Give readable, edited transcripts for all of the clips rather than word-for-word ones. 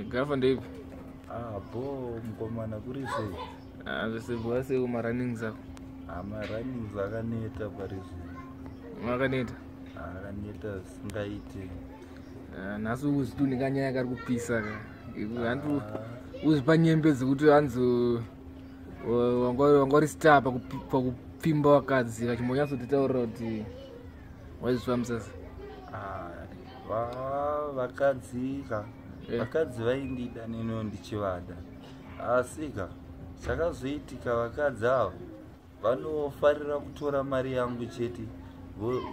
Gafa ndeipi? Ah, bo mukomana, kuri sei? Ah, zvese bwa sei kumarunnings ako? Ah, marunnings akaneta pari zvino. Makaneta? Akaneta zvisingaite. Ah, nhasi uzvitu nekanyaya kari kupisa ka. Hanti uzvipa nyembe dzekuti hanzi wanga uri star pakupfimba vakadzi, vachimbonyatsotitaurira kuti waizvifambisa sei? Ah, vakadzi ka, vakadzi vaindida neniwo ndichivada, asi ka chakazoitika, vakadzi ava vanofarira kutora mari yangu chete,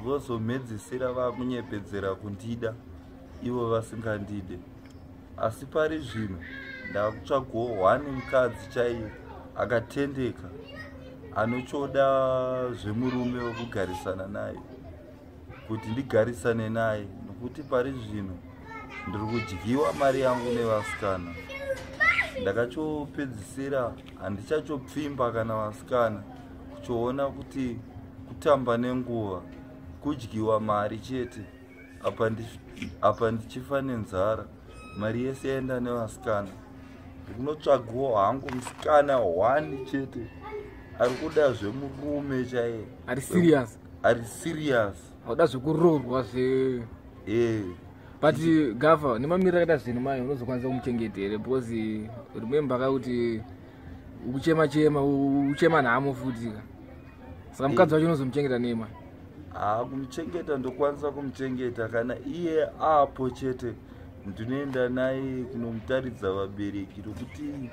vozomhedzisira vakunyepedzera kundida ivo vasingandide. Asi pari zvino ndakutsvagawo hwani mukadzi chaiye akatendeka, anochoda zvemurume wekugarisana naye, kuti ndigarisane naye, nokuti pari zvino ndiri kudyiwa mari yangu nevasikana. Ndakachopedzisira handichachopfimba kana vasikana, kuchoona kuti kutamba nenguva, kudyiwa mari chete. Apa ndichifa nenzara, mari yese yaenda nevasikana. Ndikunotsvagawo hangu musikana hwani chete ari kuda zvemurume chaiye. Ari serious? Ari serious. Auda zvekuroorwa zve? E. But Gafa, nemamiriro akaita zvinhu mai, unozokwanisa kumuchengeta here? Because remember ka kuti ukuchema chema, uchema nhamo futi ka. Saka mukadzi wacho unozomuchengeta nema? Haa, kumuchengeta ndokwanisa kumuchengeta kana iye apo chete. Ndinoenda naye kunomutaridza vabereki, nokuti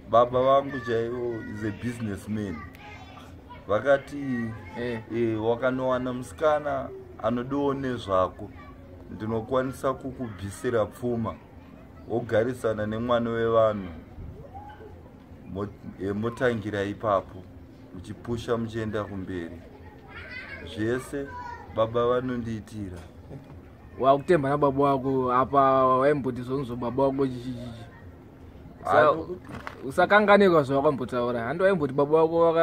baba vangu chaivo is a businessman. Vakati wakanowana musikana anodiwo nezvako, ndinokwanisa kukubvisira pfuma, wogarisana nemwana wevanhu, motangira ipapo muchipusha muchienda kumberi. Zvese baba vanondiitira. Wakutemba nababa wako apa waimboti zvonzvo baba wako chichichichi. Usakanganikwa zvawakambotaura. Handi waimboti baba wako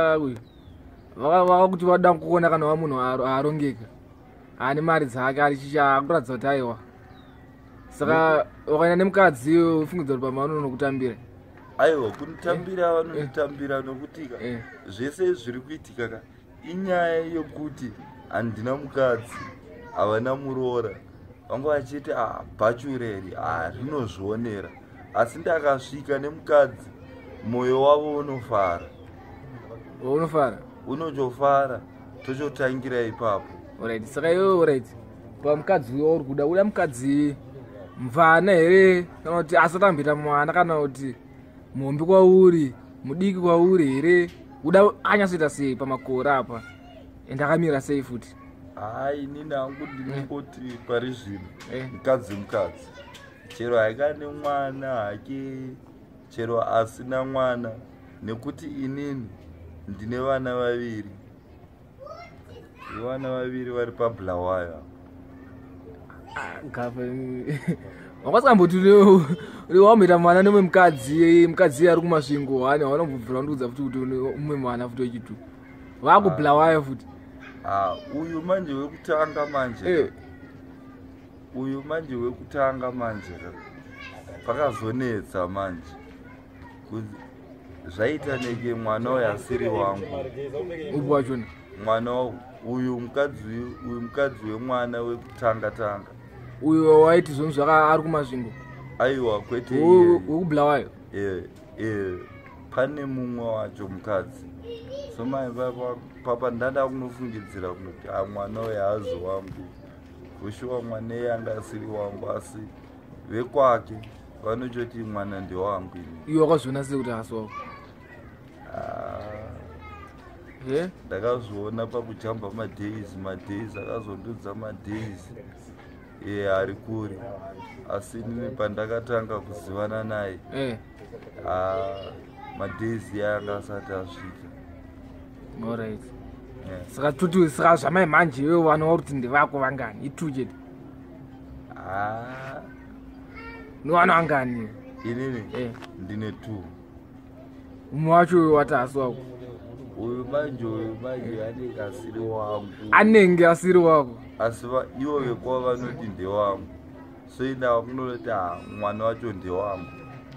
vakakuti vada kuona kana wamunhu arongeka, ane mari dzake, ari chicha, akuratidza kuti aiwa. Saka wakaenda nemukadzi, ufungidza kuti pama vanonokutambira? Aiwa, kunitambira vanonditambira, nokuti ka zvese zviri kuitika ka inyaya yekuti handina mukadzi, havana muroora. Vanga vachiti, "Ah, bachelor rinozvionera." Asi ndakasvika nemukadzi, mwoyo wavo unofara. Unofara? Unochofara, tochotangira ipapo. Alright, saka iwewe, alright, pamukadzi uyo uri kuda, uda mukadzi mvana here, kana kuti asati amboita mwana, kana kuti muhombi kwauri, mudiki kwauri here? Uda anyatsoita sei pamakore apa, ende akamira sei futi? Hai, inini hangu ndinongoti pari zvino mukadzi mukadzi, chero haika nemwana hake, chero asina mwana, nekuti inini ndine vana vaviri, vana vaviri vari paBulawayo. Gafa, wakasamboti wamboita mwana nemumwe mukadzi, mukadzi ari kuMasvingo hani, wanombobvira wandiudza futi kuti umwe mwana futi wechitu vakuBulawayo futi. Ah, uyu manje wekutanga manje, uyu manje wekutanga manje pakazonetsa manje. Zvaita neke mwana uyu asiri wangu. Upi wachona? Mwana uyu, mukadzi uyu, mukadzi wemwana wekutanga tanga. Uyu waiti zvonhu zvaka ari kuMasvingo? Aiwa, kwete. WekuBulawayo? Pane mumwe wacho mukadzi. So mai papa ndanda kunofungidzira kuti a mwana uyu haazi wangu. Kushuwa mwana iye anga asiri wangu, asi vekwake vanochoti mwana ndewangu ini. Iwe wakazviona sei kuti haasi wako? Ah, ndakazviona pakujamba madays, madays akazondudza madays e ari kure, asi inini pandakatanga kuzivana naye, ah, madays yanga asati asvika. Alright, saka tuti, saka zvamai manje iwe vana vari kuti ndevako vangani? Itu chete? Ah, nevana vangani? Inini ndine two. Umwe wacho wati haasi wako? Uyu manje, uyu manje anenge asiri wangu. Anenge asiri wako? Asi ivo vekwa vanoti ndewangu. So indawa kunoti mwana wacho ndewangu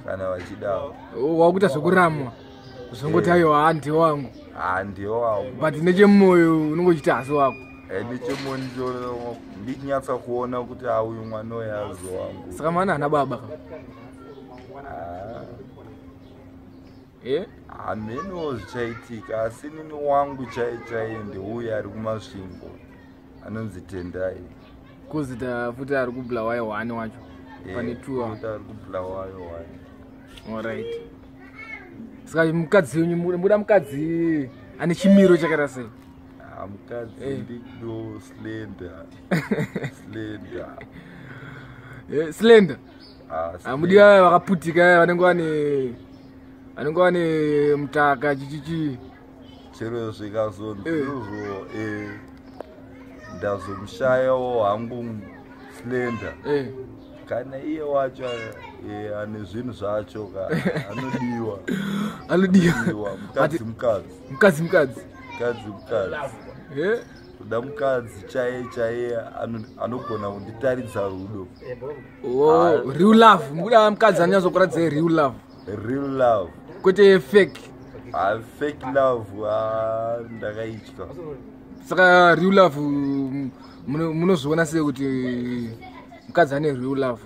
kana vachidawo. Wakuita zvekuramwa zvongoti aiwa, ndewangu. Ndewangu. But nechemumoyo unongochiti hasi wako. Nechemumoyo ndichinyatsa kuona kuti uyu mwana uyu hazi wangu. Saka mwana haana baba ka? Hamenowo zvichaitika, asi nini wangu chai chaiye ndeuyu ari kuMasvingo, anonzi Tendai. Kuzita futi ari kuBulawayo 1 wacho? Pane two. Futi ari kuBulawayo 1. Alright, saka mukadzi wenyu, muda mukadzi ane chimiro chakaita sei? Mukadzi ndido slender, slender. Slender. Hamudiwa vakaputika, vanenge vane mutaka, chichichi? Chero zvikazonzizvo, ndazomushayawo hangu slender. Kana iye wacho ane zvinhu zvacho ka, anodiwa. Anodiwa. Anodiwa. Mukadzi mukadzi. Mukadzi mukadzi. Mukadzi mukadzi. Toda mukadzi chaiye chaiye anogona kunditaridza rudo. Oh, real love. Mukuda mukadzi anonyatsokuratidza real love. Real love. Kwete fake. Fake love, ndakaitya. Saka real love, munozviona sei kuti mukadzi ane real love?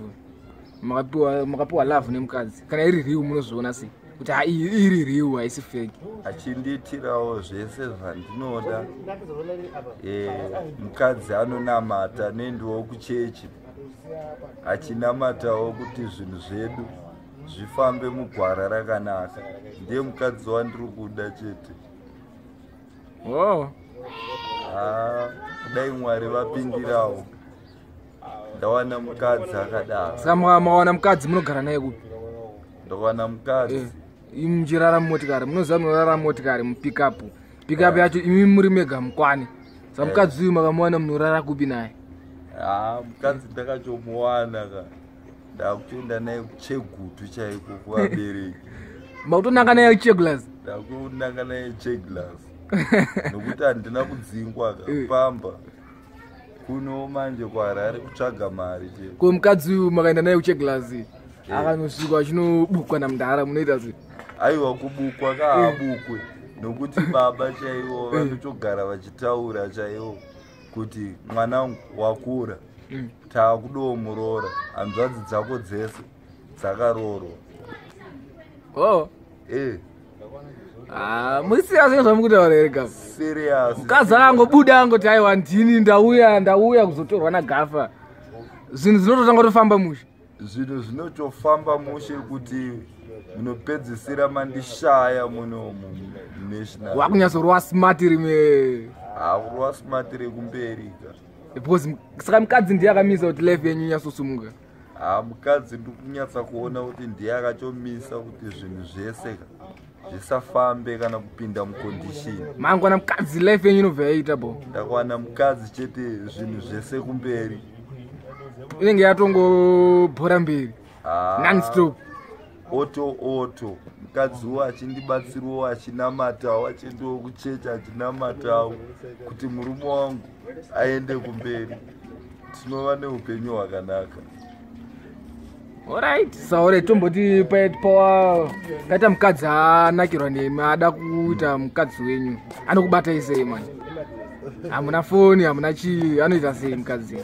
Makapiwa love nemukadzi, kana iri real, munozviona sei kuti ha, iyi iri real, haisi fake? Achindiitirawo zvese zvandinoda. Mukadzi anonamata, nendiwo kuchechi, achinamatawo kuti zvinhu zvedu zvifambe mugwara rakanaka. Ndiye mukadzi wandiri kuda chete. Oh. Dai Mwari vapindirawo, ndawana mukadzi akadaro. Saka makawana mukadzi, munogara naye kupi? Ndakawana mukadzi, Imi muchirara mumotikari, munoziva munorara mumotikari, mupickup. Pickup yacho imi muri mega mukwane. Saka mukadzi uyu makamuwana, munorara kupi naye? Mukadzi ndakachomuwana ka, ndakutoenda naye kuChegutu chaiko, kuvabereki. Makutonanga naye Cheglas? Ndakunanga naye Cheglas, nokuti handina kudzingwa ka pamba. Kuno manje kuHarare kutsvaga mari chete. Ko mukadzi uyu makaenda naye kuCheglas, akanosvika achinobukwa namudhara, munoita sei? Aiwa, kubukwa kaabukwe, nokuti baba chaivo vanotogara vachitaura chaivo kuti mwanangu wakura, taakudomuroora, hanzvadzi dzako dzese dzakaroorwa. Oh. E. Ah, muri serious nezvamukutaura here, Gafa? Serious. Mukadzi akangobuda angoti, "Aiwa, ndini ndauya, ndauya kuzotorwa naGafa," zvinhu zvinototanga kutofamba mushe? Zvinhu zvinotofamba mushe, kuti munopedzisira mandishaya munomu national. Wakunyatsorova smart rimwe. Hakurova smart rekumberika. Because saka mukadzi ndiye akamisa kuti life yenyu inyatsosumuka? Ha, mukadzi ndikunyatsa kuona kuti ndiye akatomisa kuti zvinhu zvese ka zvisafambe kana kupinda mucondition. Mangwana mukadzi, life yenyu inobva yaita bo. Ndakawana mukadzi chete, zvinhu zvese kumberi. Inenge yatongobhora mberi. Non-stop. Oto oto, mukadziwo achindibatsirawo, achinamatawo, achiendawo kuchechi, achinamatawo kuti murume wangu aende kumberi, tinova neupenyu hwakanaka. Alright, saure tomboti pawa kaita mukadzi anakirwa nemi, ada kuita mukadzi wenyu, anokubatai sei mani? Hamuna foni, hamuna chii, anoita sei mukadzi?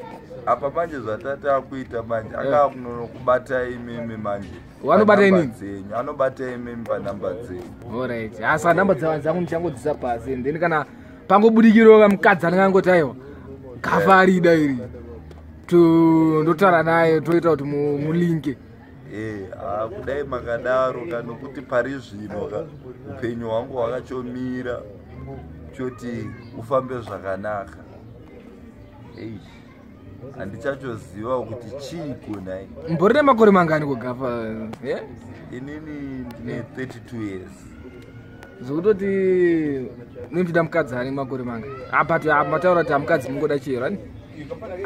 Apa manje zvatati akuita manje, akaa kunonokubatai imimi manje. Wanobata Panhamba inini? dzenyu, anobata imimi panhamba dzenyu. Alright, saka namba dzangu ndichangodzisa pasi, and then kana pangobudikirawo mukadzi anenge angoti, "Aiwa, Gafa arida iri," ndotaura naye, toita kuti mulinke. Ha, kudai makadaro ka, nokuti pari zvino ka upenyu hwangu hwakachomira choti ufambe zvakanaka. Ei, handichachoziva kuti chiiko nhai. Mbori nemakore mangani kuGafa, eh? Inini ndine 32 years. Zvokutoti nochida mukadzi ane makore manga? But mataura kuti hamukadzi mungoda chero ani?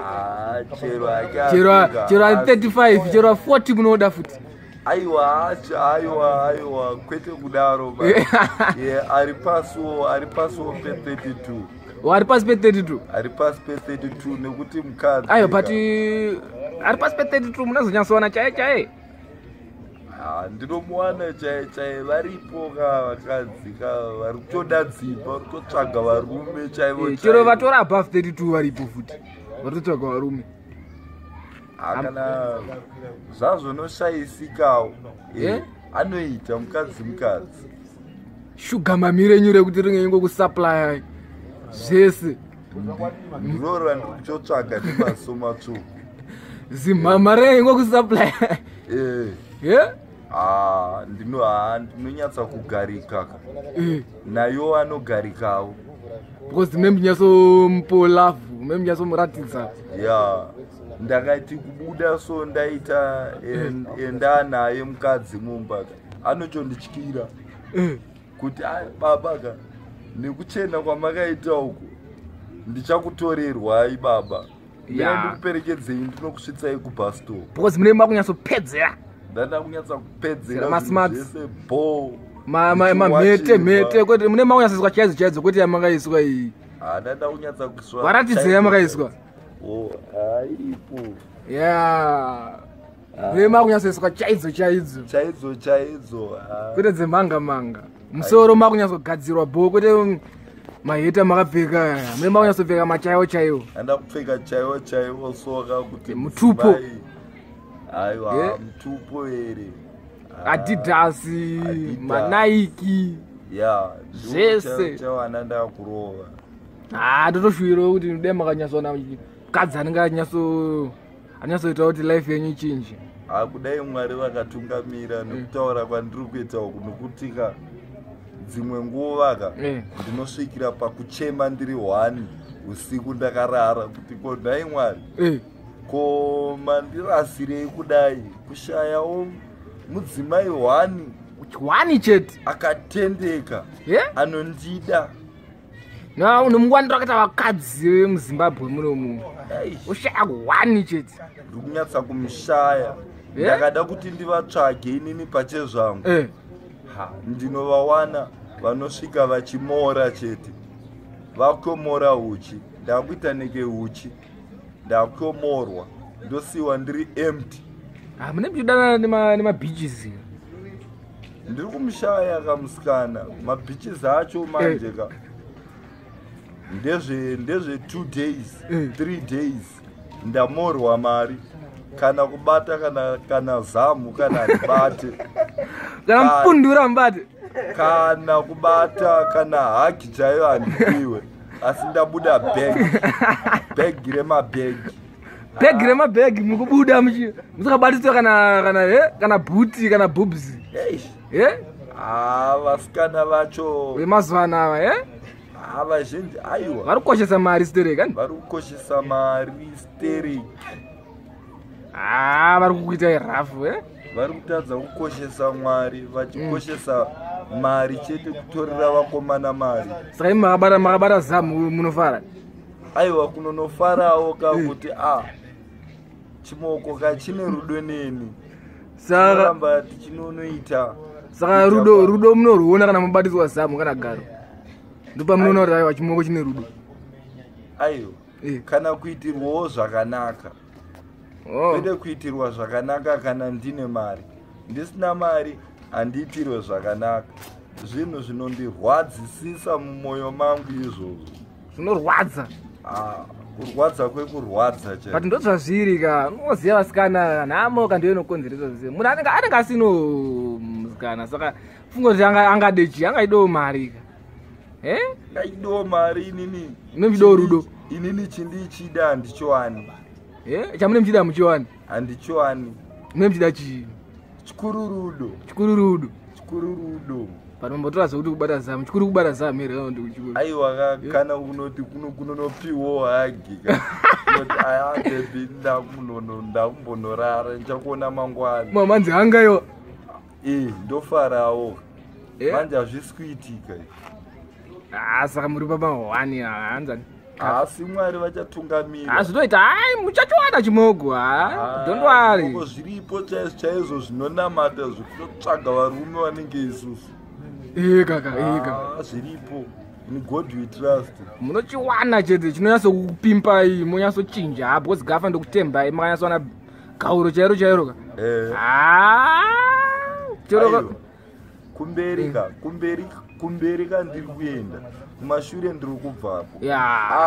Ah, chero ake. Chero. Afrika, Chero ari 35, chero 40, munoda futi? Aiwa, aiwa, aiwa, kwete kudaro ba. Ye, ari pasiwo pe32. Ari pasi pe32. Ari pasi pe32, nekuti mukadzi Aiwa, but ari pasi pe32 munozonyatsowana chaiye chaiye? Ah, ndinomuwana chaiye chaiye. Varipo ka vakadzi ka vari kutoda dzimba, vari kutotsvaga varume chaivo. Eh, chero vatora above 32 varipo futi, vari kutotsvaga varume. Ah, kana zvazvonoshayisikawo. Eh? Anoita mukadzi mukadzi. Sugar mummy renyu rekuti ringe ingokusupply zvese. Ndiro randiri kutotsvaga nemaso matsvuku. Zimhama renyu ingokusupply. Eh. Ye. Ah, ndinonyatsa kugarika ka. Nayo anogarikawo. Because mune muchinyatsomupo love, mune muchinyatsomuratidza. Ya, ndakati kubuda so ndaita enda naye mukadzi mumba ka, anotondityira kuti, "Ai, baba ka, nekuchena kwamakaita uku ndichakutorerwai baba. Ndikuperekedzei, ndinokusvitsai kubus stop." Because mune makunyatsopedzera. Ndanda kunyatsa kupedzera. Masmarts. Zvese bo. Mamhete mhete, kwete mune makunyatsoiswa chaidzo chaidzo, kwete yamakaiswa iyi. Ndanda kunyatsa kuiswa. Varatidzei yamakaiswa. O, hairipo. Ya, mune makunyatsoiswa chaidzo chaidzo. Chaidzo chaidzo, ah. Kwete dzemanga manga. Musoro makunyatsogadzirwa bo, kwete maheta makapfeka. Mune makunyatsopfeka machaiwo chaiwo. Anda kupfeka chaiwo chaiwo soka kuti Mutupo. Mudzimai. Aiwa. Mutupo here? Ah, Adidas. Adidas. MaNike. Ya. Zvese. Chawana ndakurova. Ha, totoshuvirawo kuti dai makanyatsoona mukadzi anenge anyatsoita kuti life yenyu ichinje. Kudai Mwari vakatungamira nekutaura kwandiri kuita uku, nokuti ka dzimwe nguva ka ndinosvikira pakuchema ndiri 1 usiku ndakarara kuti, "Ko nhai Mwari, ko mandirasirei kudai kushayawo mudzimai 1 1 chete akatendeka, anondida?" Na nomuwandiro akaita vakadzi vemuZimbabwe munomu, Eish, ushaya 1 chete. Ndiri kunyatsa kumushaya. Ndakada kuti ndivatsvage inini pachezvangu. Ha, ndinovawana vanosvika vachimora chete, vakomora uchi. Ndakuita neke uchi, ndakomorwa, ndosiyiwa ndiri empty. Ah, mune muchidanana nemabeaches. Ndiri kumushaya kamusikana. Mabeaches acho manje ka ndezve 2 days, 3 days ndamorwa mari, kana kubata kana zamu kana handibate. Kana mupundura mubate. Kana kubata, kana hug chaiyo handipiwe, asi ndabuda bhegi, bhegi remabhegi. Bhegi remabhegi, mukubuda musikabatiswa kana bhuti kana boobs. Eish. E. Ah, vasikana vacho Vemazuva anava e. Ah, vazhinji aiwa. Vari kukoshesa mari stereki ani. Vari kukoshesa mari stereki. Ha, vari kukuita irafu e. Vari kutadza kukoshesa Mwari, vachikoshesa mari chete, kutorera vakomana mari. Saka imi makabata zamu munofara? Aiwa, kunonofarawo kakuti a chimoko kachine rudo neni. Saka Ramba tichinonoita. Saka rudo munorwuona kana mubatiswa zamu kana garo, ndopamunoona kuti aiwa, chimoko chine rudo. Aiwa, kana kuitirwawo zvakanaka. Kwete kuitirwa zvakanaka kana ndine mari, ndisina mari handiitirwe zvakanaka. Zvinhu zvinondirwadzisisa mumwoyo mangu izvozvo. Zvinorwadza. Ah, kurwadza kwekurwadza But chaiko. Ndozvazviri ka, unoziva vasikana nhamo ka ndiyo inokonzeresa zvese. Munhu anenge asino musikana, saka funga kuti angade chii? Angaidawo mari ka e. Ngaidiwo mari inini. Munochidawo rudo. Inini chindichida handichiwani. E, chamune muchida muchiwani? Handichiwani. Mune muchida chii? Chikuru rudo. Chikuru rudo. Chikuru rudo. But mambotora zvekuti kubata zamu chikuru, kubata zamu here kana kuti chikuru? Aiwa ka, kana unoti kunopiwo hug ka, unoti, "Aya baby, ndakumbonorara, ndichakuona mangwana." Mamanzi hangaiwa. E, ndofarawo. Manje hazvisi kuitika. Ah, saka muri pama1 hanzani. Asi Mwari vachatungamira. Zvinoita, hai, muchachiwana chimogo, ha, don't worry. Zvimoko zviripo chaizvo chaizvo zvinonamata zvikutotsvaga varume vanenge isusu. Kaka, kaka. Ah, zviripo. In God we trust. Munochiwana chete chinonyatsokupimpai, monyatsochinja, because Gafa ndokutembai, makanyatsowana gauro chairo chairo ka. Ah, chero Aiwa. Kumberi ka, kumberi ka ndiri kuenda, kumashure ndiri kubvapo.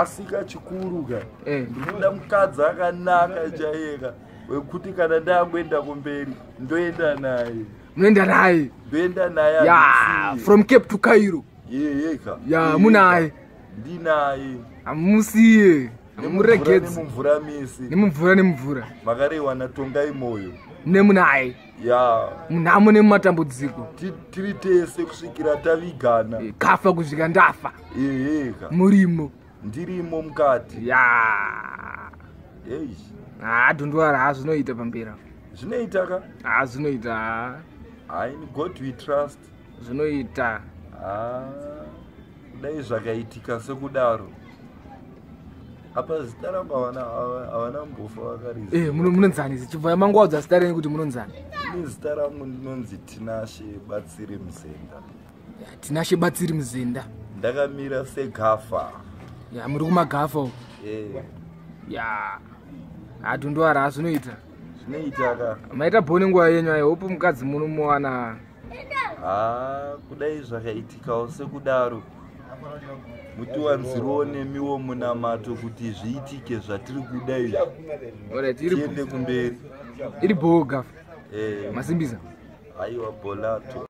Asi kachikuru ka, ndiri kuda mukadzi akanaka chaiyeka, wekuti kana ndakuenda kumberi ndoenda naye. Munoenda naye. Ndoenda naye. Ya. Handisiye. From Cape to Cairo. Yeyeka. Ya, munaye. Ndinaye. Hamusiye, hamuregedzi. Nemumvura misi. Nemumvura, nemumvura. Makarehwa naTongai Moyo. Nemunaye. Ya. Munhamo nemumatambudziko. Tiri tese kusvikira tavigana. Kafa kusvika ndafa. Yeyeka. Murimo. Ndirimo mukati. Ya. Eish. Ha, don't worry, ha, zvinoita pamberi. Zvinoita ka. Ha, zvinoita. Hai, in God we trust. Zvinoita. Ah, kudai zvakaitika sekudaro, apa zita rangu havana mbofa vakariziva. Munonzani? Chibva manguwadza zita renyu kuti munonzani. Ini zita rangu ndinonzi Tinashe Batsiri Muzenda. Tinashe Batsiri Muzenda. Ndakamira segafa. Ya, muri kumagafa uko. Eh. Ya, ha, don't worry, ha, zvinoita. Zvinoita ka. Maita bhoni nguva yenyu. I hope mukadzi munomuwana. Ha, kudai zvakaitikawo sekudaro, mutiwanzirowo nemiwo munamato kuti zviitike zvatiri kuda izvi. Alright, iri Tiende kumberi. Iri bhoo, Gafa. Eh. Masimbisa. Aiwa, bolato.